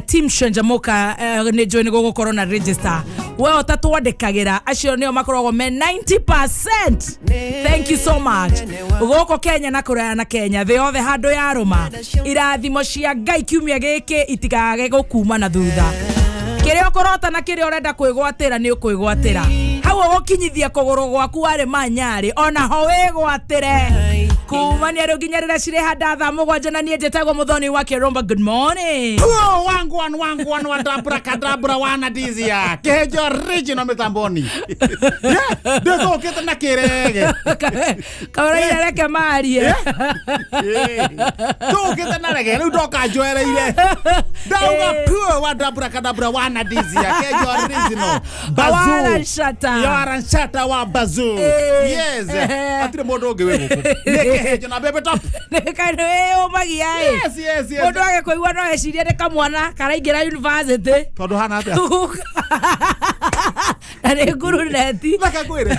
Team Canjamũka, nĩ njũĩ nĩ gũgũkorwo na register. We ũtatwandĩkagĩra, acio nĩo makoragwo me 90%. Thank you so much. Gũkũ Kenya na kũraya na Kenya, thĩ yothe handũ yarũma, irathimo cia Ngai kiumia gĩkĩ itikage gũkuma na thutha. Kĩrĩa ũkũrota na kĩrĩa ũrenda kwĩgwatĩra nĩ ũkwĩgwatĩra. Hau ũgũkinyithia kũgũrũ gwaku warĩ manyarĩ, ona ho wĩgwatĩre. Kumania rĩu nginya rĩrĩa cirĩ handa thaa 7, na niĩ njĩtagwo Mũthoni wa Kĩrũmba. Good morning. Puo, wangu wan wangu wan wadabra kadabra wana dizia kihejo original mitamboni. Yeah, ndĩthũkĩte na kĩrege. Kaũraire, reke marie. Tũkĩte na rege rĩu ndoka njoereire ndauga puo wadabra kadabra wana dizia kihejo original. Wara shata. Yaranshata wa bazu. Yes. Hatirĩ mũndũ ũngĩ wĩ gũkũ, nĩ kĩhenjo na bebe top. Nĩũmagia ĩ. Yes. Mũndũ age kũigua no ecirie nĩ kamwana karaingĩra university. Tondũ hana atĩa? Na nĩ nguruneti. Reke ngwĩre.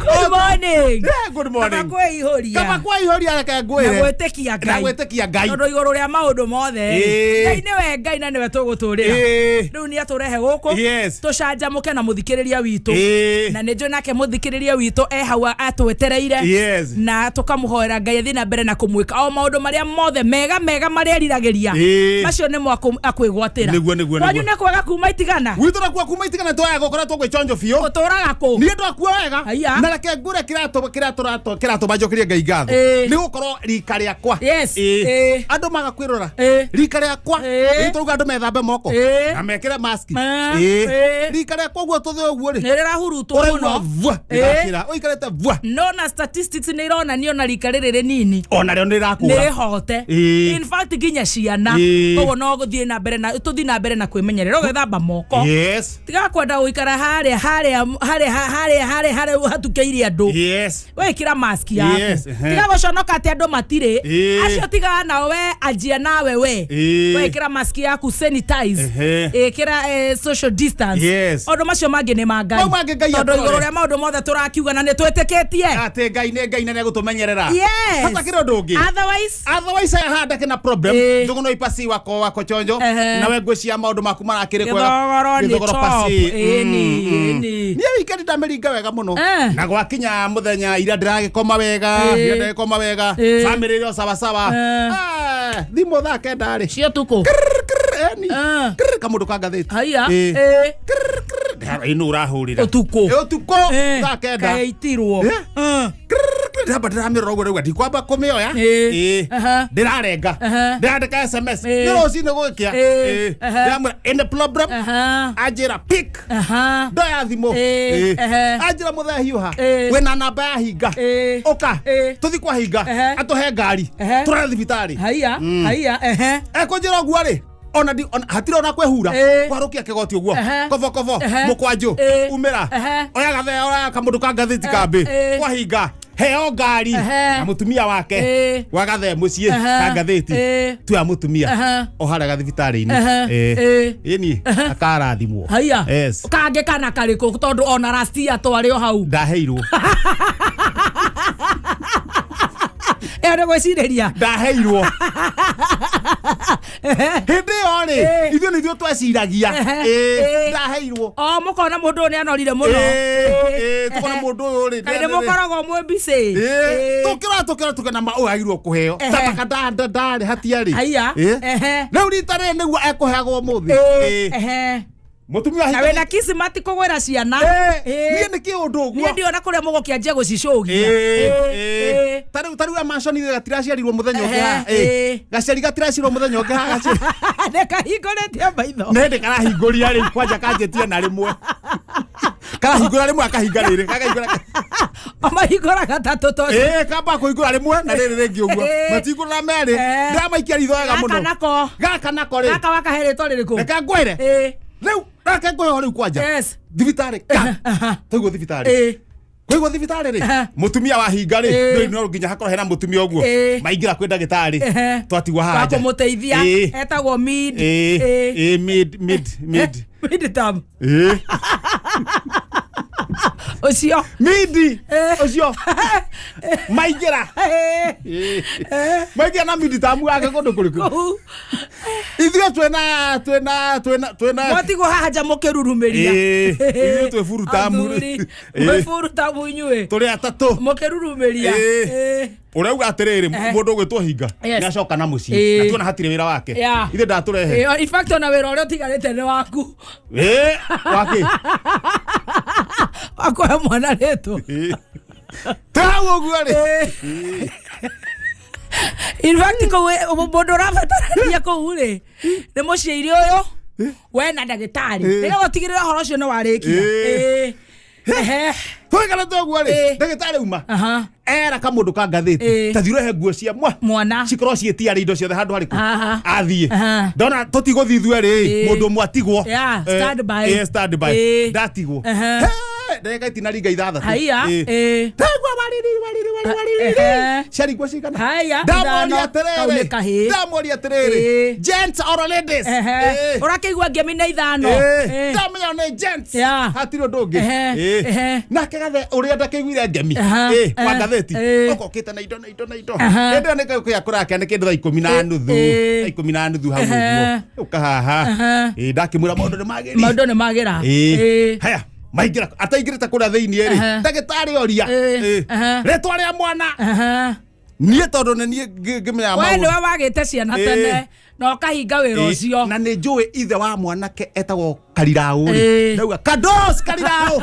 Good morning. Yeah, good morning. Kaba kwĩihũria. Kaba kwaihũria, reke na ngwĩre. Gwĩtĩkia Na Ngai. gwĩtĩkia Ngai. Tondũ igũrũ rĩa maũndũ mothe, Ngai nĩwe Ngai na nĩwe tũgũtũrĩra. Rĩu nĩ atũrehe gũkũ tũcanjamũke na mũthikĩrĩria witũ. Na nĩ njũĩ nake mũthikĩrĩria witũ e hau atwetereire. Na tũkamũhoera Ngai athiĩ na mbere na kũmwĩka o maũndũ marĩa mothe mega mega marĩa eriragĩria. Macio nĩmo akwĩgwatĩra. Nĩguo, Kwanyu nĩguo. nĩ kwega kuma itigana? Gwitũ nakuo kuma itigana twaya gũkoretwo gwĩ chonjo biũ. Ũtũraga kũ? Niĩ ndakua wega. Haiya. Na reke ngure kĩratũma njokerie Ngai ngatho nĩ gũkorwo rika rĩakwa, andũ maga kwĩrora, rika rĩakwa, tũruga andũ methambe moko na mekĩre maski. Rika rĩakwa ũguo tũthĩ ũguo rĩ, nĩ rĩrahurutwo ũraigua mũno. vua rĩrakĩra ũikarĩte vua. No na statistics nĩ ironania ona rika rĩrĩ rĩnini ona rĩo nĩ nĩ rĩrakũra. rĩhote. In fact nginya ciana. Koguo no gũthiĩ na mbere na tũthiĩ na mbere na kwĩmenyerera, ũgethamba moko. Tiga kwenda gũikara harĩa harĩa harĩa harĩa harĩa harĩa hatukĩire andũ. Wĩkĩra mask yaku. Tiga gũconoka atĩ andũ matirĩ. Acio tigana nao, we anjia nawe we. Wĩkĩra mask yaku, sanitize. Ĩkĩra social distance. Maũndũ macio mangĩ nĩ ma Ngai. Mau mangĩ Ngai Tondũ atũrore. igũrũ rĩa maũndũ mothe tũrakiuga na nĩ twĩtĩkĩtie atĩ Ngai nĩ Ngai na nĩ egũtũmenyerera. Hatakĩrĩ ũndũ ũngĩ. Otherwise, Otherwise aya handa kina problem. Njuguno ipasi wako wako chonjo. Nawe ngwĩciria maũndũ maku marakĩrĩ kwega. Gĩthogoro nĩ Gĩthogoro top. pasi. Ĩni, ĩni. Niĩ wikendi ndamĩringa wega mũno. Na gwakinya mũthenya ira ndĩragĩkoma wega. Ira ndĩragĩkoma wega. Family ĩrĩ o sawasawa. Thimũ thaa 9 rĩ, cio tukũ. Eni. Kamũndũ ka ngathĩti. Haiya. Ĩno ũrahũrĩra Ũtukũ. Ũtukũ thaa 9. Kaitirwo. Ndamba ndĩramĩrora ũguo rĩu ndikwamba kũmĩoya. Ndĩrarenga. Ndĩrandĩka SMS. Nĩ rũcinĩ gũgĩkĩa. Ndĩramwĩra any problem. Anjĩra pick. Ndoya thimũ. Anjĩra mũthee hiũha. Wĩna namba ya hinga. Ũka. Tũthi kwa hinga. Atũhe ngari. Tũrare thibitarĩ. Haiya, haiya, ehe. Ekũnjĩra ũguo rĩ, ona hatirĩ ona kwĩhura. Kwarũkia kĩgoti ũguo. Kobo kobo. Mũkwanjũ. Umĩra. Oya gathea, oya kamũndũ ka ngathĩti kambĩ. Kwahinga heo ngari. Na mũtumia wake. Gwa gathee mũciĩ. Ka ngathĩti. Tuya mũtumia. O harĩa gathibitarĩ-inĩ. Ĩni akarathimwo. Haiya. Yes. Kangĩ kana karĩkũ? Tondũ ona rastia twarĩ o hau. Ndaheirwo. Ĩyo nĩ gwĩcirĩria. Ndaheirwo hĩndĩ ĩyo rĩ. Ithuĩ nĩ ithuĩ tweciragia. Ndaheirwo. O mũkona mũndũ ũyũ nĩ anorire mũno. Tukona mũndũ ũyũ rĩ. Kaĩ nĩ mũkoragwo mwĩ busy? Tukĩrora tukĩrora tukĩona ma ũyũ agĩrĩirwo kũheo. Tabaka ndarĩ hatiarĩ. Haiya. Rĩu rita rĩrĩ nĩguo ekũheagwo ũmũthĩ. Mũtumia Na wĩna kisimati kũgwĩra ciana. Niĩ nĩ kĩũndũ ũguo. Niĩ ndiona kũrĩa mũgũkĩanjia gũcicũgia. Tarĩu amaconi gatiraciarirwo mũthenya ũngĩ haha. Gaciari gatiraciarirwo mũthenya ũngĩ haha gaciari. Nĩ kahingũrĩtie maitho. Nĩ hĩndĩ karahingũria rĩu kwanja kanjĩtie na rĩmwe karahingũra rĩmwe akahinga rĩrĩ kakahingũra. Mahingũra gatatũ tondũ Kamba kũhingũra rĩmwe na rĩrĩ rĩngĩ ũguo. Matingũra merĩ. Ndĩramaikia ritho wega Gaka mũno. nako. Gaka nako rĩ, Gaka wakahe rĩtwa rĩrĩkũ? Reke ngwĩre. Rĩu reke ngwĩho rĩu kwanja. Thibitarĩ ka twaigwo thibitarĩ. Kũigwo thibitarĩ rĩ, mũtumia wa hinga rĩ, no nginya hakorwo hena mũtumia ũguo. Maingĩra kwĩ ndagĩtarĩ. Twatigwo haha Wa nja. kũmũteithia. Etagwo mid. Mid mid mid. Mid term. Ũcio. Midi. Ũcio. Maingĩra. Maingĩra na miditamu wake kũndũ kũrĩkũ? Kũu. Ithuĩ twĩna twĩna twĩna twĩna Mwatigwo haha nja mũkĩrurumĩria. Ĩĩ, ithuĩ twĩ burutamu. Athuri, Ĩĩ. mwĩ burutamu inyuĩ. Tũrĩ atatũ. Mũkĩrurumĩria. Ĩĩ. Ĩĩ. Ũrauga atĩrĩrĩ, Ehe. mũndũ ũgwĩtwo hinga Yes. nĩacoka na mũciĩ Ĩĩ. na tuona hatirĩ wĩra wake. Yeah. Ithuĩ ndatũrehe. Ĩĩ, in fact ona wĩra ũrĩa ũtigarĩte nĩ waku. Ĩĩ, wakĩ? Wakũhe mwana rĩtwa. Ĩĩ. Twĩ hau ũguo rĩ. Ĩĩ. In fact kũu mũndũ ũrabatarania kũu rĩ nĩ mũciĩri ũyũ we na ndagĩtarĩ Ĩĩ. nĩgetha ũtigĩrĩre ũhoro ũcio nĩ warĩkia. Ĩĩ. Ĩĩ. Ehe. Twaikarĩte ũguo rĩ, Ĩĩ. ndagĩtarĩ uma Aha. era kamũndũ ka ngathĩti Ĩĩ. ta thiĩ ũrehe nguo cia mwa Mwana. cikorwo ciĩtiarĩ indo ciothe handũ harĩkũ Aha. athiĩ Aha. ndona tũtigũthiĩ ithuerĩ Ĩĩ. mũndũ ũmwe atigwo. Yeah, stand by. Ĩĩ, stand by. Ĩĩ. Ndatigwo. Aha. He, ndagĩka itinaringa ithathatũ. Haiya. Ĩĩ. Ĩĩ. Ndaigua wariri wariri wariri wariri. Ehe. Ciaringwo cigana? Haya, Ndamũria ithano. Kau nĩ atĩrĩrĩ, kahĩĩ. ndamũria atĩrĩrĩ, Ĩĩ. gents or ladies? Ehe. Ĩĩ. Ũrakĩigua ngemi na ithano. Ĩĩ. Ĩĩ. Ndamenya nĩ gents. Yeah. Hatirĩ ũndũ ũngĩ. Ehe. Ĩĩ. Ehe. Nake gathe ũrĩa ndakĩiguire ngemi. Aha. Ĩĩ, wa Ehe. ngathĩti. Ĩĩ. Ũkokĩte na indo na indo na indo. Aha. Hĩndĩ ĩyo nĩ kĩa kũrakia nĩ kĩndũ thaa ikũmi na nuthu. Ĩĩ. Thaa ikũmi na nuthu hau Ehe. ũguo. Ũka haha. Aha. Ĩĩ, ndakĩmwĩra maũndũ nĩ magĩri. Maũndũ nĩ magĩra. Ĩĩ. Ĩĩ. Haya, maingĩra ataingĩrĩte kũrĩa thĩinĩ rĩ, Aha. ndagĩtarĩ oria. Ĩĩ. Ĩĩ. Aha. Rĩtwa rĩa mwana. Aha. Niĩ tondũ nĩ niĩ ngĩmenyaga We maũndũ. nĩwe wagĩte ciana Ĩĩ. tene na ũkahinga wĩra Ĩĩ, ũcio. na nĩ njũĩ ithe wa mwanake etagwo Kariraũ rĩ, Ĩĩ. ndauga Kados Kariraũ,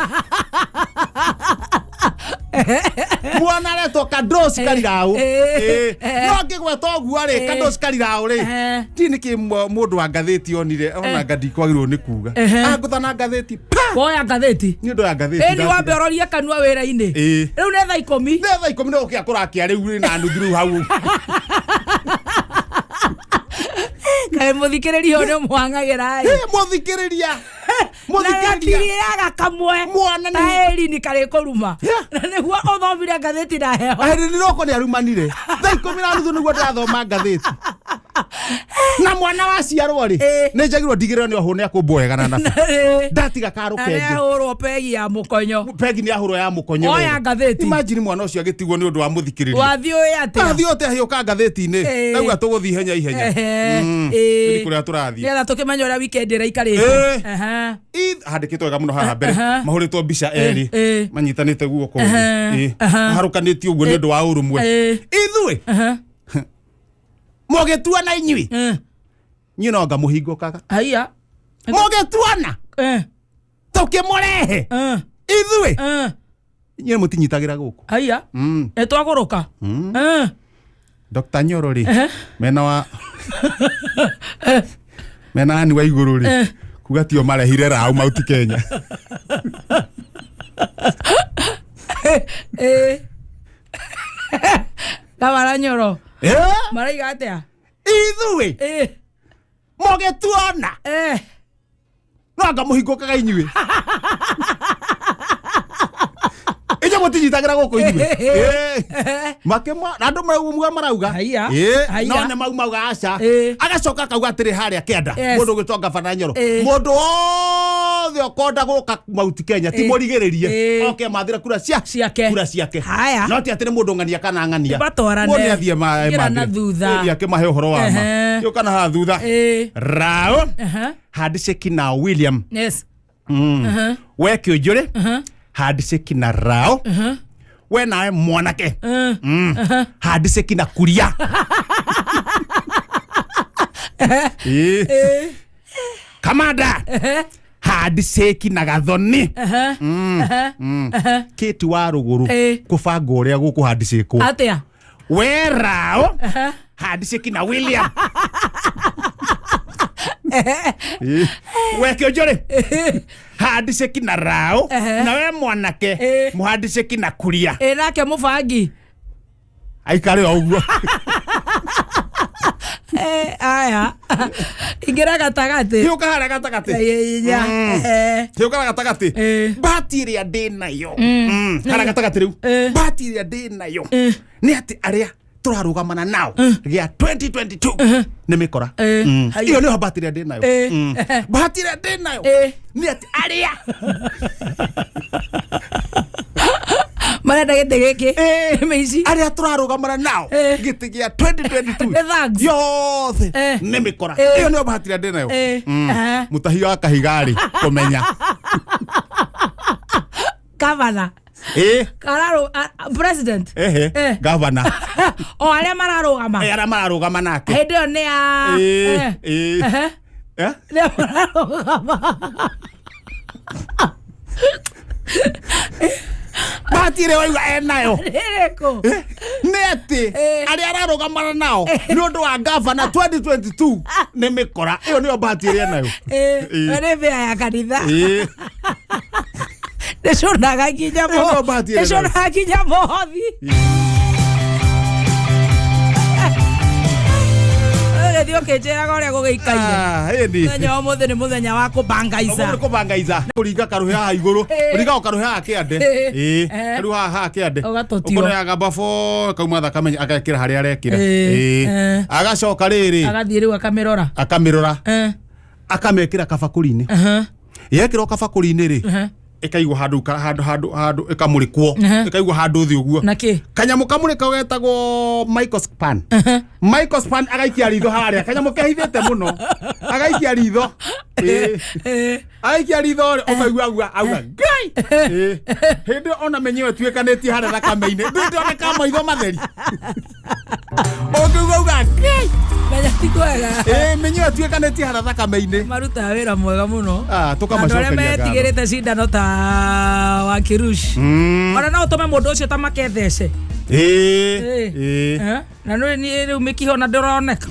mwana aretwo Kados Kariraũ. Ĩĩ. Ĩĩ. No ngĩgweta ũguo rĩ, Ĩĩ. Kados Kariraũ rĩ, Ehe. ti nĩkĩ mũndũ wa ngathĩti onire ona nga ndikwagĩrĩirwo nĩ kuga Ehe. angũtha na ngathĩti pa. Woya ngathĩti. Nĩ ũndũ ya ngathĩti Ĩni ndatiga. wambe ũrorie kanua wĩra-inĩ. Ĩĩ. Rĩu nĩ thaa ikũmi. Nĩ thaa ikũmi nĩ gũkĩa kũrakia rĩu rĩ na nuthu rĩu hau. Kaĩ mũthikĩrĩria ũyũ nĩ mũhang'agĩra ĩ. Ĩ, mũthikĩrĩria, Na mũthikĩrĩria gatirĩaga kamwe. Mwana nĩ- Ta ĩri nĩ karĩ kũruma. Yeah. Na nĩguo ũthomire ngathĩti na heho. Ahĩndĩ nĩroko nĩ arumanire thaa ikũmi na nuthu nĩguo ndĩrathoma ngathĩti na mwana waciarwo rĩ, Ĩĩ. nĩ njagirwo ndigĩrĩrwo nĩ ohwo nĩ akũmbwo wega na nabu Ĩĩ. ndatiga Na karũkenge. nĩahũrwo pegi ya mũkonyo. Pegi nĩ ahũrwo ya mũkonyo Oya wega. ngathĩti. Imagine mwana ũcio agĩtigwo nĩ ũndũ wa mũthikĩrĩria. Wathiĩ ũĩ atĩa? Athiĩ ũte ahiũka ngathĩti-inĩ. Ĩĩ. Ndauga tũgũthiĩ ihenya ihenya. Ehe. Mm. Ĩĩ. Tũthiĩ kũrĩa tũrathiĩ. Nĩgetha tũkĩmenye ũrĩa weekend ĩraikarĩte. Ĩĩ. Ehe. Handĩkĩtwo wega mũno haha mbere. Aha. Mahũrĩtwo mbica erĩ Ĩĩ. manyitanĩte guoko ũguo. Ehe. Ĩĩ. Aha. Maharũkanĩtio ũguo nĩ ũndũ wa ũrũmwe. Ĩĩ. Ithuĩ Ehe. mũgĩtuana inyuĩ, Ĩĩ. inyuĩ no anga mũhingũkaga. Haiya. Mũgĩtuana Ĩĩ. tũkĩmũrehe Ĩĩ. ithuĩ, Ĩĩ. inyuĩ mũtinyitagĩra gũkũ. Haiya. Mm. Nĩ twagũrũka. Ĩĩ. Dr. Nyoro rĩ, Ehe. mena wa mena ani wa igũrũ rĩ, Eh. kuga tio marehire rau mauti Kenya. Ĩĩ. Gavana Nyoro. Eh? Maraiga atĩa? Ithuĩ Ĩĩ. mũgĩtuona Ĩĩ. no anga mũhingũkaga inyuĩ, inyuĩ mũtinyitagĩra gũkũ inyuĩ. Ĩĩ. Makĩma andũ marauga marauga. Haiya. Ĩĩ, Haiya. no nĩ mau mauga aca. Ĩĩ. Agacoka akauga atĩrĩ harĩa kĩanda, Yes. mũndũ ũgwĩtwo Gavana Nyoro, Ĩĩ. mũndũ wothe ũkonda gũka Mount Kenya ti Ĩĩ. mũrigĩrĩrie, Ĩĩ. oke mathĩra kura cia Ciake. kura ciake. Haya. No ti atĩ nĩ mũndũ ng'ania kana ng'ania. Matwarane. Mũndũ nĩ athiĩ Ingĩra na thutha. akĩmahe ũhoro wa ma. Ehe. Yũka na haha thutha. Ĩĩ. Rao Ehe. handshake na William. Yes. Mm. Ehe. We kĩũnjũrĩ Ehe. handshake na Rao. Ehe. We nawe mwanake. Ĩĩ. Mm. Handshake na kuria. Ĩĩ. Ĩĩ. Kamanda Ehe. handshake na Gathoni. Ehe. Ehe. Ehe. Kĩti wa rũgũrũ Ĩĩ. kũbanga ũrĩa gũkũ handshake. Atĩa? We Rao Ehe. handshake na William. Ĩĩ. We kĩũnjũrĩ handshake na Rao Ehe. na we mwanake Ĩĩ. mũhandshake na kuria. Ĩĩ nake mũbangi. Aikare o ũguo. Eh, aya. Ingĩra gatagatĩ. Hiũka harĩa gatagatĩ. Inya. Ehe. Hiũka harĩa gatagatĩ. Ĩĩ. Bahati ĩrĩa ndĩ nayo, harĩa gatagatĩ rĩu, Ĩĩ. bahati ĩrĩa ndĩ nayo Ĩĩ. nĩ atĩ arĩa tũrarũgamana nao gĩa 2022 nĩ mĩkora. Ĩĩ. Mm. Haiya. Ĩyo nĩyo bahati ĩrĩa ndĩ nayo. Ĩĩ. Mm. Ehe. Bahati ĩrĩa ndĩ nayo Ĩĩ. nĩ atĩ arĩa Marenda gĩtĩ gĩkĩ. Ĩĩ. Mĩici. Arĩa tũrarũgamana nao Eh. gĩtĩ gĩa 2022 Nĩ thugs. yothe Eh. nĩ mĩkora. Eh. Ĩyo nĩyo bahati ĩrĩa ndĩ nayo. Eh. Aha. Mũtahi wa kahiga-rĩ kũmenya. Gavana. Ĩ. Kararũ president. Ehe. Eh. Gavana. O arĩa mararũgama. Eh, arĩa mararũgama nake. Hĩndĩ ĩyo nĩ ya Ĩ, eh. ĩ. Ehe. Eh? Nĩ a mararũgama. Bahati ĩrĩa waigua enayo Ĩrĩkũ? nĩ atĩ Eh. arĩa ararũgamana nao nĩ ũndũ wa gavana 2022 nĩ mĩkora. Ĩyo nĩyo bahati ĩrĩa enayo. Eh, Ĩ. nĩ mbĩa ya kanitha. Ĩ. Nĩ cũnaga nginya Ĩyo nĩyo bahati ĩrĩa nĩ cũnaga nginya mũhothi. Ũgĩthiĩ ũkĩnjĩraga ũrĩa gũgĩikaire. Ah, ĩni. Mũthenya wa ũmũthĩ nĩ mũthenya wa kũbangaica. Ũguo nĩ kũbangaica. Kũringa karũhĩ haha igũrũ. Eh. Ũringaga karũhĩ haha kĩande. Eh. Ĩ. Eh. Rĩu haha haha kĩande. Ũgatũtio. Ũkonoyaga babo kauma thakame agekĩra harĩa arekĩra. Eh. Ĩ. Eh. Agacoka rĩrĩ Agathiĩ rĩu akamĩrora. akamĩrora Eh. akamĩkĩra kabakũri-inĩ. Aha. Yekĩrwo kabakũri-inĩ rĩ Aha. ĩkaigwo handũ handũ handũ handũ ĩkamũrĩkwo Aha. ĩkaigwo handũ thĩ ũguo. Na kĩ? Kanyamũ kamũrĩka getagwo microspan. Microspan agaikia ritho harĩa kanyamũ kehithĩte mũno agaikia ritho. Ĩ. Eh. Agaikia ritho rĩ ũkaigua auga auga ngai. Ĩ. Hĩndĩ ĩyo ona menye ĩyo ĩtuĩkanĩtie harĩa thakame-inĩ ndĩndĩoneka maitho matheri ũngĩigua auga ngai. Menya ti kwega. Ĩ, menye ĩyo ĩtuĩkanĩtie harĩa thakame-inĩ. Marutaga wĩra mwega mũno. Ah, Andũ arĩa tũkamacokeria ngatho. metigĩrĩte cindano ta wa Kirush. Ona no ũtũme mũndũ ũcio ta makethece. Ĩ. Ĩ. Eh, na nĩ niĩ rĩu mĩkiha ona ndĩroneka.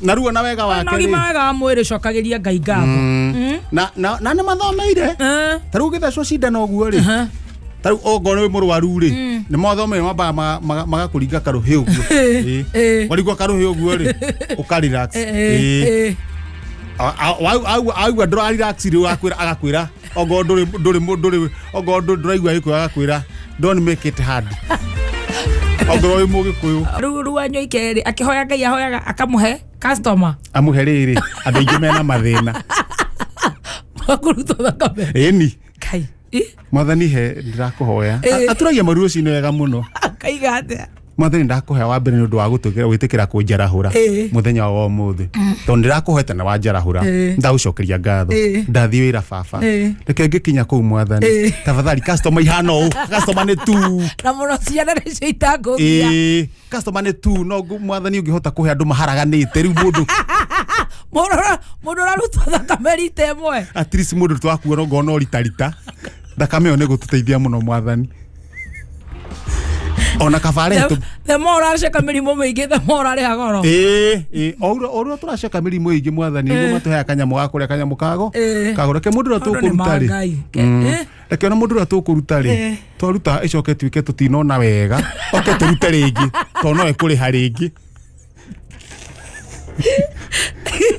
Na rĩu ona wega wake Na ũgima rĩ wega wa mwĩrĩ cokagĩria Ngai ngatho. Na nĩ mathomeire. Eh. Ta rĩu ũgĩthecwo cindano ũguo rĩ, ta rĩu ongorwo wĩ mũrwaru rĩ, nĩ mathomeire mambaga magakũringa karũhĩ ũguo. Ĩ. Ĩ. Warigwo karũhĩ ũguo rĩ ũka relax. Eh, Ĩ. eh. Aigua ndũra relax rĩu akwĩra agakwĩra ongorwo ndũrĩ ndũrĩ ndũrĩ ongorwo ndũraigua gĩkũyũ agakwĩra don't make it hard ongorwo wĩ mũgĩkũyũ. Rĩu rĩu Wanyoike rĩ akĩhoya Ngai ahoyaga akamũhe customer Amũhe rĩrĩ andũ aingĩ mena mathĩna. makũrutwo thakame. Ĩni. Kai. Ĩ, Mwathani he ndĩrakũhoya. Ĩ. Aturagia maru rũcinĩ wega mũno. Akaiga atĩa? Mwathani ndakũhoya wa mbere nĩ ũndũ wa gũtwĩkĩra gwĩtĩkĩra kũnjarahũra Ĩ. mũthenya wa ũmũthĩ tondũ ndĩrakũhoete na wanjarahũra. Ĩ. Ndagũcokeria ngatho. Ĩ. Ndathiĩ wĩra baba. Ĩ. Reke ngĩkinya kũu mwathani Ĩ. tafadhali customer ihana ũũ customer nĩ tu. Na mũno ciana nĩcio itangũgia. Ĩ, customer nĩ tu no mwathani ũngĩhota kũhe andũ maharaganĩte rĩu mũndũ Mũndũ ũrarutwo thakame rita ĩmwe. at least mũndũ twakuona ongorwo no ritarita thakame ĩyo nĩ gũtũteithia mũno mwathani ona kabare The more ũraceka mĩrimũ mĩingĩ the more ũrarĩha goro. ĩĩ ĩĩ o ũrĩa tũraceka mĩrimũ ĩingĩ mwathani nĩguo matũheaga kanyamũ ga kũrĩa kanyamũ kago Ĩ. kago reke mũndũ ũrĩa Maũndũ nĩ ma tũkũruta rĩ Ngai. Ĩ. Reke ona mũndũ ũrĩa tũkũruta rĩ Ĩ. twaruta ĩcoke tuĩke tũtinona wega oke tũrute rĩngĩ tondũ no ĩkũrĩha rĩngĩ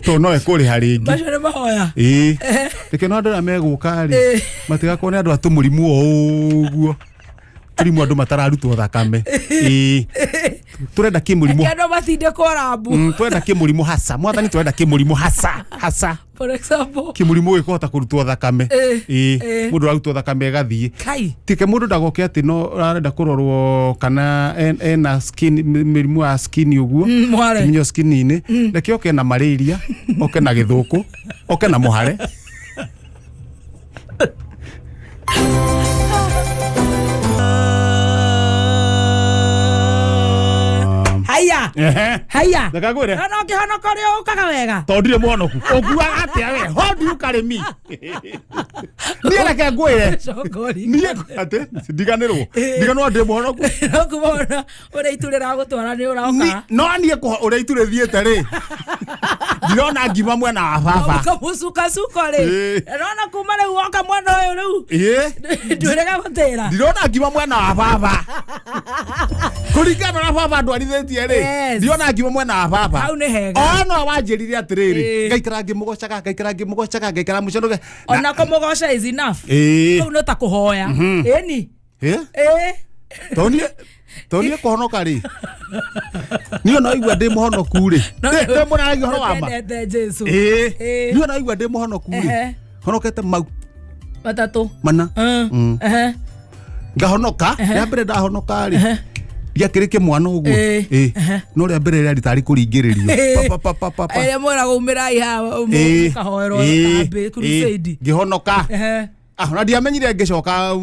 tondũ no ĩkũrĩha rĩngĩ. Macio nĩ mahoya. Ĩĩ reke no andũ arĩa megũka rĩ Ĩ. matigakorwo nĩ andũ a tũmũrimũ o ũguo tũrimũ andũ matararutwo thakame. Ĩĩ tũrenda kĩmũrimũ. Reke andũ matindĩkwo rambu. Twenda kĩmũrimũ hasa mwathani twenda kĩmũrimũ hasa hasa. For example. Kĩmũrimũ gĩkũhota kũrutwo thakame. Ĩ. Ĩĩ Ĩ. mũndũ ararutwo thakame ĩgathiĩ. Kai. Tike mũndũ ndagoke atĩ no arenda kũrorwo kana ena skin mĩrimũ ya skin ũguo. Mware. Kiminyo skin-inĩ reke oke na malaria oke na gĩthũkũ oke na mũhare. Haya. Ehe. Haya. Reke ngwĩre. No no kĩhonoko ũrĩa ũkaga wega. Tondũ ndirĩ mũhonoku ũnguaga atĩa we how do you carry me niĩ reke ngwĩre. Congori. Niĩ atĩ ndiganĩrwo ndiganĩrwo ndĩ mũhonoku. No kuma ũrĩa itu rĩragũtwara nĩ ũroka. No niĩ ũrĩa itu rĩthiĩte rĩ ndirona ngima mwena wa baba. Kamũcukacuko rĩ. Ĩ. Ndĩrona kuma rĩu woka mwena ũyũ rĩu. Ĩ. Ndwĩrĩga gũtĩra. Ndirona ngima mwena wa baba kũringana na baba ndwarithĩtie rĩ Yes. ndirona ngima mwena wa baba. Hau nĩ hega. Ona wanjĩrire atĩrĩrĩ Ĩ. ngaikara ngĩmũgocaga ngaikara ngĩmũgocaga ngaikara mũconoge. Ona kũmũgoca is enough. Ĩ. Kũu nĩ ta kũhoya. Ĩni. Ĩ. Ĩ. Tondũ niĩ kũhonoka rĩ niĩ ona waigua ndĩ mũhonoku rĩ ndĩ mũraragia ũhoro wa ma. Nĩtwendete Jesũ. Ĩ. Ĩ. Niĩ ona waigua ndĩ mũhonoku rĩ Ehe. honokete mau Matatũ. mana. Ehe. Ngahonoka rĩa mbere ndahonoka rĩ ndiakĩrĩ kĩmwana ũguo. Ĩĩ. Ĩĩ. No rĩa mbere rĩarĩ tarĩ kũringĩrĩrio. Pa, pa, pa, pa, pa. Ĩrĩa mwĩragwo umĩrai haha Ĩĩ. mũkahoerwo Ĩĩ. kambĩ Ĩĩ. crusade. Ngĩhonoka. Ehe. Ah, ona ndiamenyire ngĩcoka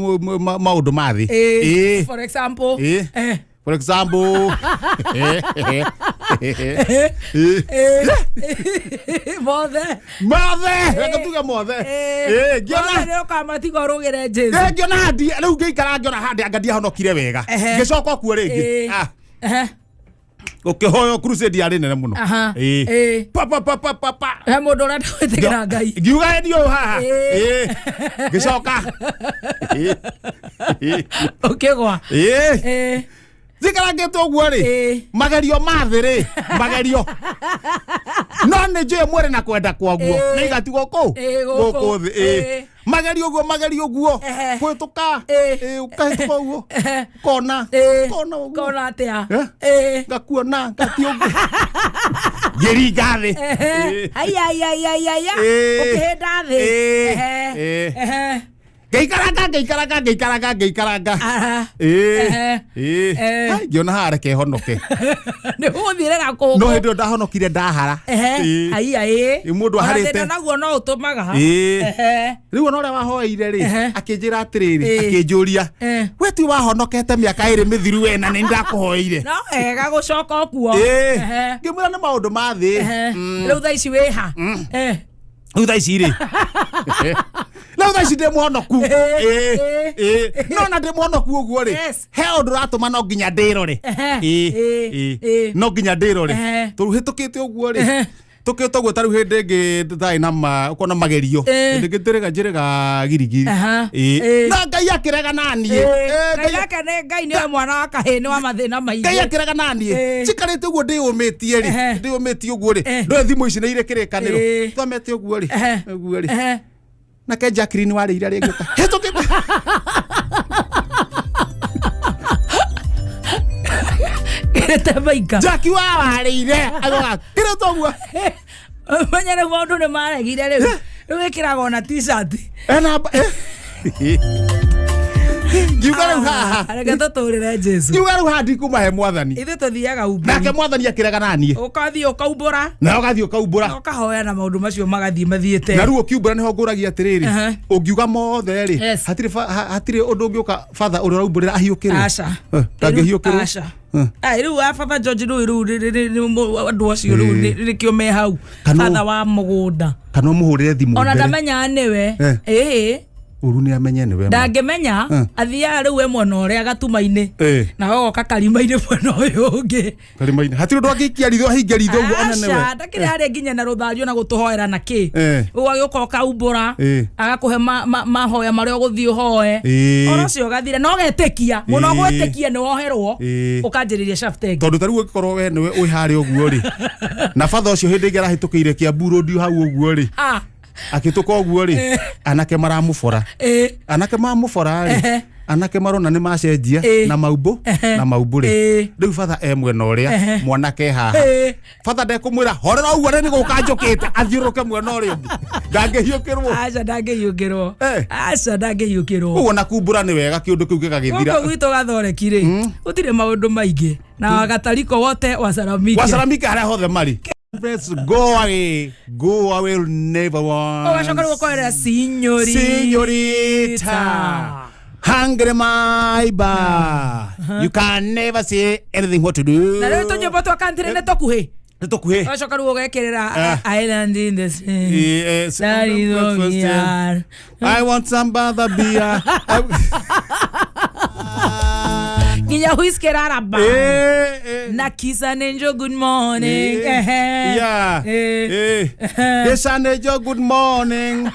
maũndũ ma thĩ. Ĩĩ. Ĩĩ. For example. Ĩĩ. Eh. For example. Ĩĩ. Ĩĩ. Mothe. Mothe, reke tuge mothe. Ĩĩ, ngĩona Mothe nĩ ũkamatiga ũrũgĩre Jesu. Ĩĩ, ngĩona handi rĩu ngĩikara ngĩona handi anga ndiahonokire wega. Ehe. Ngĩcoka kuo rĩngĩ. Ĩĩ. Ah, Ehe. gũkĩhoywo crusade yarĩ nene mũno. Aha. Ĩĩ. Ĩĩ. Pa pa pa pa pa pa. He mũndũ ũrenda gwĩtĩkĩra Ngai. Ngiuga hendi ũyũ haha. Ĩĩ. Ĩĩ. Ngĩcoka. Ĩĩ. Ĩĩ. Ũkĩgwa. Ĩĩ. Ĩĩ. Njikarangĩte ũguo rĩ. Ĩĩ. Magerio ma thĩ rĩ, magerio no nĩ njũĩ mwĩrĩ na kwenda kwaguo Ĩĩ. nĩ igatigwo kũu Ĩĩ, gũkũ. gũkũ thĩ. Ĩĩ. Ĩĩ. Magerio ũguo, magerio ũguo, Ehe. kũhĩtũka. Ĩĩ. Ĩĩ, ũkahĩtũka ũguo, Ehe. kona Ĩĩ. kona ũguo. Kona atĩa? Eh? Ĩĩ. Ngakuona ngati ũguo ngĩringa thĩ. Ehe. Ĩĩ. Aya, aya, aya, aya, aya. Ĩĩ. Ũkĩhĩnda thĩ. Ĩĩ. Ehe. Ĩĩ. Ehe. Ngĩikaranga, ngĩikaranga, ngĩikaranga, ngĩikaranga. Aha. Ĩĩ. Ehe. Ĩĩ. Ehe. Ai, ngĩona haha reke honoke. Nĩ ũgũthiĩre na kũngũ. No hĩndĩ ĩyo ndahonokire ndahara. Ehe. Ĩĩ. Aya, ĩĩ. Ĩ, mũndũ Ona aharĩte. thĩna naguo no ũtũmaga. Ĩĩ. Ehe. Rĩu ona ũrĩa wahoeire rĩ, Ehe. akĩnjĩra atĩrĩrĩ, Ĩĩ. akĩnjũria, Eh. we ti wahonokete mĩaka ĩrĩ mĩthiru we na nĩ ndakũhoeire? No wega gũcoka okuo. Ĩĩ. Ehe. Ngĩmwĩra nĩ maũndũ ma thĩ. Ehe. Rĩu thaa ici wĩ ha? Eh. Rĩu thaa ici rĩ, rĩu thaa ici ndĩ mũhonoku. Ĩĩ. Ĩĩ. Ĩĩ. Ĩĩ. No na ndĩ mũhonoku ũguo rĩ, Yes. he ũndũ ũratũma no nginya ndĩrore. Ehe. Ĩĩ. Ĩĩ. Ĩĩ. Ĩĩ. No nginya ndĩrore. Ehe. Tondũ hĩtũkĩte ũguo rĩ, Ehe. tũkĩte ũguo ta rĩu hĩndĩ ĩngĩ ndarĩ na ma ũkona magerio. Ĩĩ. Hĩndĩ ĩngĩ njĩrĩga njĩrĩga girigiri. Aha. Ĩĩ. Ĩĩ. Na Ngai akĩrega naniĩ. Ĩĩ. Ĩĩ, Ngai Ngai gaka nĩ Ngai nĩwe mwana wa kahĩĩ nĩ wa mathĩna Ngai maingĩ. akĩrega naniĩ. Ĩĩ. Njikarĩte ũguo ndĩyũmĩtie rĩ, Ehe. ndĩyũmĩtie ũguo rĩ, Eh. ndũĩ thimũ ici nĩ irĩ kĩrĩkanĩro. Ĩĩ. Thomete ũguo rĩ, Ehe. ũguo rĩ, Ehe. nake Jacqueline warĩire rĩngĩ hĩtũkĩte. Kĩrĩte maika. Jackie wa warĩire agoga kĩrĩte ũguo. Menya rĩu maũndũ nĩ maregire rĩu. Rĩu wĩkĩraga ona t-shirt. Ena ngiuga rĩu haha, Ah, reke tũtũrĩre Jesu. ngiuga rĩu haha ndikuma he mwathani. Ithuĩ tũthiaga umbũri. Nake mwathani akĩrega naniĩ. Ũkathiĩ ũkaumbũra. Na ũgathiĩ ũkaumbũra. Na ũkahoya na maũndũ macio magathiĩ mathiĩte. Na rĩu ũkiumbũra nĩho ngũragia atĩrĩrĩ, Ehe. ũngiuga mothe rĩ, Yes. hatirĩ hatirĩ ũndũ ũngĩũka batha ũrĩa ũraumbũrĩra ahiũkĩrwo. Aca. Eh, ndangĩhiũkĩrwo. Aca. Eh. Ai rĩu a baba George rĩu rĩu andũ acio rĩu Ĩĩ. nĩkĩo me hau. Batha wa mũgũnda. Kana ũmũhũrĩre thimũ Ona mbere. ndamenyaga nĩwe. Eh. Ĩĩ. Ũru nĩ amenye nĩwe ma. Ndangĩmenya Eh. athiaga rĩu we mwena ũrĩa gatuma-inĩ. Ĩĩ. Na ũgoka karima-inĩ mwena ũyũ ũngĩ. Karima-inĩ hatirĩ ũndũ angĩikia ritho ahinge ritho ũguo one nĩwe. Aca, ndakĩrĩ harĩa nginya na rũthario na gũtũhoera na kĩ. Eh. Ũgagĩũka ũkaumbũra. Ĩĩ. Agakũhe mahoya marĩa ũgũthiĩ ũhoe. Ĩĩ. Oro ũcio ũgathira na ũgetĩkia. Mũno Ĩĩ. gwĩtĩkia nĩ woherwo. Ĩĩ. Ũkanjĩrĩria chapter ĩngĩ. Tondũ ta rĩu ũngĩkorwo we nĩwe wĩ harĩa ũguo rĩ, na batha ũcio hĩndĩ ĩngĩ arahĩtũkĩire Kiambu Road hau ũguo rĩ, Ah. akĩtũka ũguo rĩ, anake maramũbora. Ĩĩ. Anake mamũbora rĩ, Ehe. anake marona nĩ macenjia Ĩĩ. na maumbũ Ehe. na maumbũ rĩ, Ĩĩ. rĩu batha e mwena ũrĩa, Ehe. mwanake haha. Ĩĩ. Batha ndekũmwĩra horera ũguo nĩ gũka njũkĩte athiũrũrũke mwena ũrĩa ũngĩ, ndangĩhiũkĩrwo. Aca ndangĩhiũkĩrwo. Eh. Aca ndangĩhiũkĩrwo. Ũguo na kumbũra nĩ wega kĩũndũ kĩu gĩgagĩthira. Gũkũ gwitũ gathoreki rĩ, gũtirĩ maũndũ maingĩ na gatariko wote wacaramike. Wacaramike harĩa hothe marĩ. Let's go away, go away never once. Ũgacoka rĩu ũkoerera signorita. Señorita, hungry my bar. You can never say anything what to do. Na rĩu tũnyĩmbo twa country nĩ tũkuhĩ. Nĩ tũkuhĩ. Ũgacoka rĩu ũgekĩrĩra Ah. Island in the sea. Yes. That is what we are. I want some other beer. Nginya whiskey raraba. Eh, eh. Na kiss an angel good morning. Eh, Ehe. Yeah. Eh. Eh. Yes, an angel, good morning.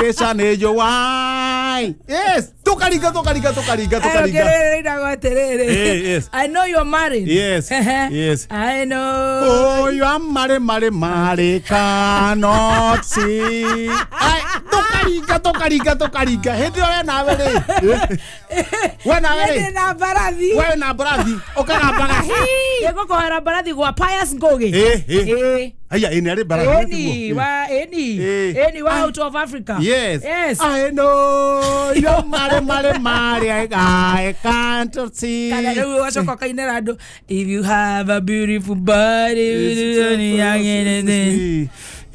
Yes, an angel, why? Yes. Tukaringa, tukaringa, tukaringa, tukaringa. Ayo, ĩragwo atĩrĩrĩ. Eh, yes. I know you're married. Yes, Ehe. yes. I know. Oh, you are married, married, married, cannot see. Ai, tukaringa. Tũkaringa tũkaringa tũkaringa hĩndĩ ĩyo we nawe rĩ, we nawe Niĩ rĩ, ndĩ na mbarathi. We na mbarathi ũkagambaga hi. Ĩgũkũhera mbarathi gwa Pius Ngugi. Ĩ. Ĩ. Aya, ĩ nĩ arĩ mbarathi. Ĩni wa ĩni. Ĩ. Ĩni wa out of Africa. Yes. Yes. I know you mare mare mare I can't see. Kana rĩu ũgacoka ũkainĩra andũ, if you have a beautiful body.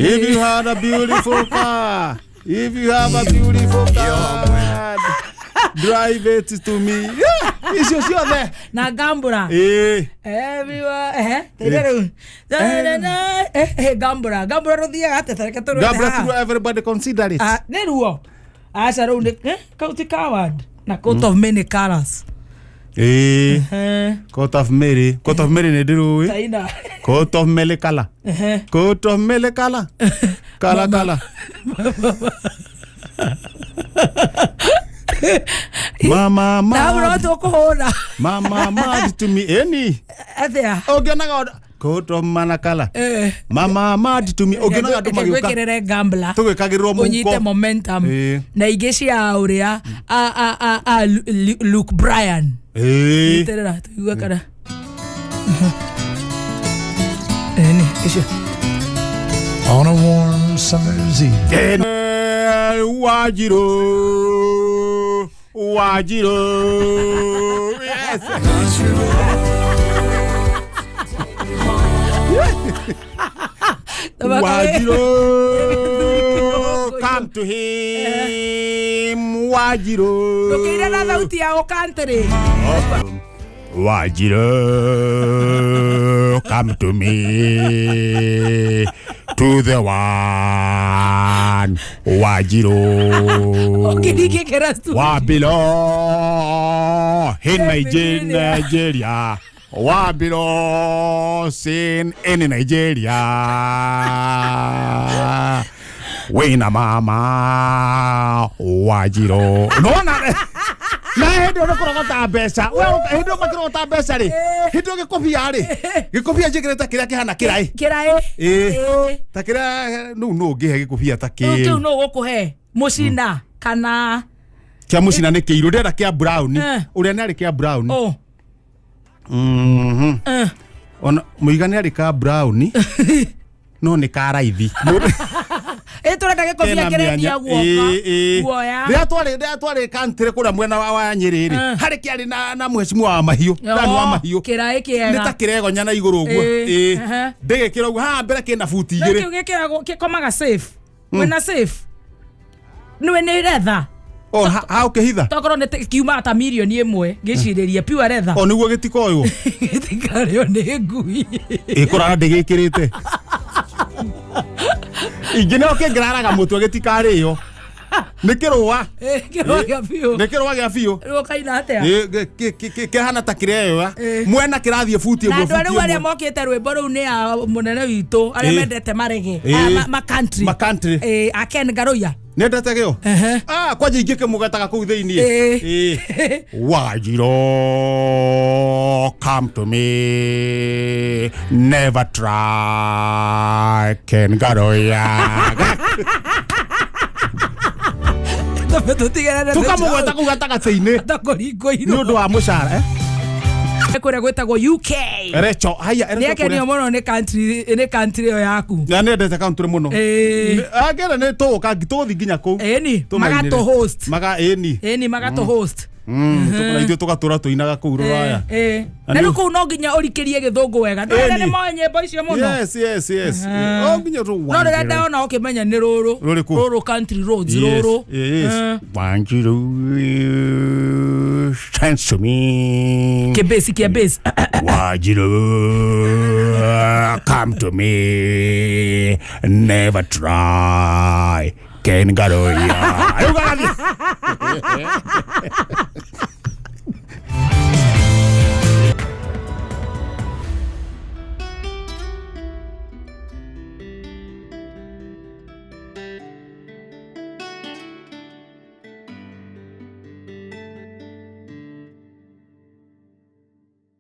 If you had a beautiful car, if you have a beautiful car, drive it to me. Yeah, icio ciothe. Na gambura. Ĩ. Everyone teire rĩu. Na, na, na, gambura gambura rũthiaga atĩa? Tareke tũrũte Gambura haha. through everybody consider it. Ah, nĩ ruo aca rũu nĩ kau ti coward na coat of many colors. Ĩ. Coat of Mary, Coat of Mary nĩ ndĩrũĩ. Taina. Coat of Mary color. Coat of Mary color. Color color. Mama Na hau no mad. tũkũhũra. Mama mad to me. Eni. Atĩa? Ũngĩonaga coat of mana color. Mama mad to me. Ũngĩonaga andũ magĩũka. Gwĩkĩrĩre gambla. Tũgĩkagĩrĩrwo Ũnyite mũhuko. momentum. Na ingĩ cia ũrĩa a Luke Bryan. Ĩ. Nyitĩrĩra tũigue kana ĩni icio. On a warm summer's evening. Wajiro. Wajiro. Yes. Wajiro. Come to him. Wajiro. Ndũkĩire na thauti ya ũkantĩrĩ. Wajiro, come to me, to the one. Wajiro. Ũkĩringĩkĩra studio. Wabilo in Nigeria, Nigeria. Wabilo sin in Nigeria. Wina mama Wajiro. No na na hĩndĩ ĩyo nĩ kũrogota mbeca. We hĩndĩ ĩyo makĩrogota mbeca rĩ, hĩndĩ ĩyo gĩkobia rĩ, gĩkobia njĩkĩrĩte kĩrĩa kĩhana kĩraĩ. Kĩraĩ. Ĩ. Ta kĩrĩa nũ nũ ũngĩhe gĩkobia ta Rĩu kĩu. kĩu nũ ũgũkũhe mũcina kana? Kĩa mũcina nĩ kĩirũ, ndĩrenda kĩa brown. Ũrĩa nĩ arĩ kĩa brown. Oh. Ona mũiga nĩ arĩ ka brown no nĩ ka raithi. Ĩ tũrenda gĩkobia Kena kĩrendia mĩanya. guoka. Ĩ, ĩ. Guoya. Rĩrĩa twarĩ country kũrĩa mwena wa Nyĩrĩ rĩ, harĩ kĩarĩ na mheshimiwa wa mahiũ, Dan wa mahiũ. Kĩraĩ Nĩ ta kĩega. kĩregonya na igũrũ ũguo. Ĩ, Ĩ. Ndĩgĩkĩra ũguo haha mbere kĩna buti No igĩrĩ. kĩu gĩkĩragwo gĩkomaga safe. Wĩna safe. Nĩwe nĩ retha. O ha ũkĩhitha. Tokorwo nĩ kiumaga ta mirioni 1 ngĩcirĩria pure leather. O nĩguo gĩtikoywo. Gĩtikarĩo nĩ ngui. Ĩkũrara ndĩgĩkĩrĩte. Ingĩ nĩo kĩngĩraraga mũtwe gĩtikarĩo. Nĩ kĩrũa. Ĩ, kĩrũa gĩa biũ. Nĩ kĩrũa gĩa biũ. Rĩu ũkaina atĩa? Ĩ, kĩhana ta kĩreyoa. Mwena kĩrathiĩ buti Na ĩmwe andũ buti rĩu arĩa ĩmwe. mokĩte rwĩmbo rũu nĩ a mũnene witũ arĩa mendete marege. Ĩ. Ma country. Ma country. Ĩ, a Ken Garoya. Nĩendete gĩo? Ehe. Ah, kwanja ingĩ kĩmũgetaga kũu thĩiniĩ. Ĩ. Ĩ. Wajiro, come to me, never try Ken Garoya. Tũmbe tũtigane. Tũkamũgweta kũu gatagatĩ-inĩ Takũringwo. nĩ ũndũ wa mũcara eh? Kũrĩa gwĩtagwo UK. Recho, haya Nĩ akenio mũno nĩ country, nĩ country ĩyo yaku. Na nĩendete country mũno. Ĩ. Angĩenda nĩ tũgũka tũgũthiĩ nginya kũu. Ĩni Tũmainĩre. magatũ host. Maga ĩni. Ĩni magatũ host. Na ithuĩ tũgatũra tũinaga kũu rũraya. Ĩ. Na Na nĩ- rĩu kũu no nginya ũrikĩrie gĩthũngũ wega. Ndũrenda Ĩni. nĩ moĩ nyĩmbo icio mũno. Yes. O nginya tũ No rĩrĩa ndona ũkĩmenya nĩ rũrũ. Rũrĩkũ? Rũrũ country roads rũrũ. Yes. Wanjiru stands to me. Kĩbĩci kĩa base. Wanjiru come to me, never try Ken Garoya. Rĩu gagathiĩ.